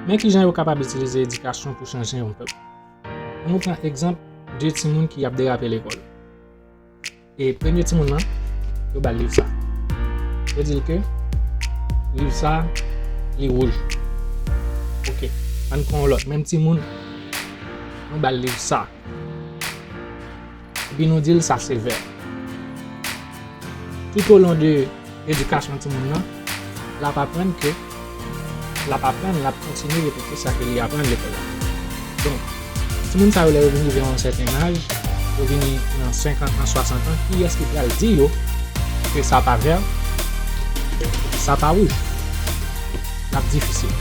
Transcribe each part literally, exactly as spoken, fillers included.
Men kijan yo kapab itilize edikasyon pou chanje yon pèp. Ann nou pran egzanp de timoun ki ap derape lekòl. E premye timoun nan, yo ba l liv sa. Yo di l ke liv sa, li wouj. Oke, ann pran yon lòt. Menm timoun, nou ba l liv sa. Epi nou di l sa se vè. Tout o lon de edikasyon timoun nan, l ap aprann ke, l ap aprann, l ap kontinye repete sa ke li aprann lekòl la. Donk, timoun sa yo, lè yo vin rive a yon sèten laj, yo vini nan senkant an, swasant an, kiyès ki pral di yo ke sa pa vè, sa pa wouj? L ap difisil.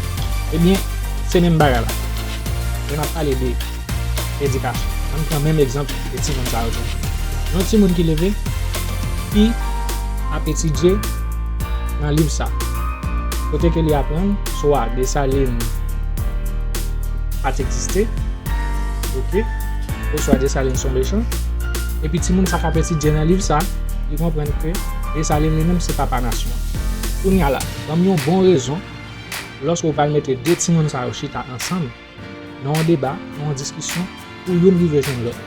Ebyen, se menm bagay la. Lè n ap pale de edikasyon, ann pran menm egzanp de timoun sa yo tou. Yon timoun ki leve, ki ap etidye nan liv sa, kote ke li aprann swa Desalin pa t egziste, oke, oswa Desalin se yon mechan, epi timoun sa k ap etidye nan liv sa, li konprann ke Desalin li menm se papa nasyon. Kounye a la, ban m yon bon rezon, lòske w pral mete de timoun sa yo chita ansanm, nan yon deba, nan yon diskisyon, pou youn rive jwenn lòt.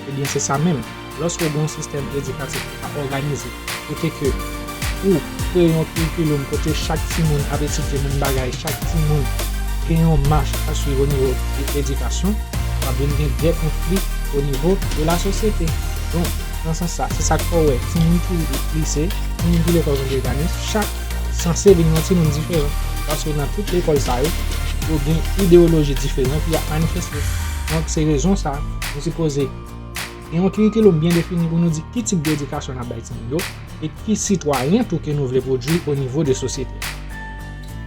Ebyen, se sa menm. Lòske w gen yon sistèm edikatif ki pa òganize, kote ke ou kreye yon kirikilòm kote chak timoun ap etidye menm bagay, chak timoun gen yon mach a swiv o nivo de edikasyon, w ap vin gen de konfli o nivo de la sosyete. Donk, nan sans sa, se sa k fè w wè timoun ki lise, timoun ki lekòl kontretanis, chak sanse vin yon timoun diferan. Paske nan tout lekòl sa yo, yo gen ideyoloji diferan ki ap manifeste. Donk, se rezon sa, nou sipoze gen yon kirikilòm byen defini pou nou di ki tip de edikasyon n ap bay timoun yo e ki sitwayen tou ke nou vle pwodui o nivo de sosyete a.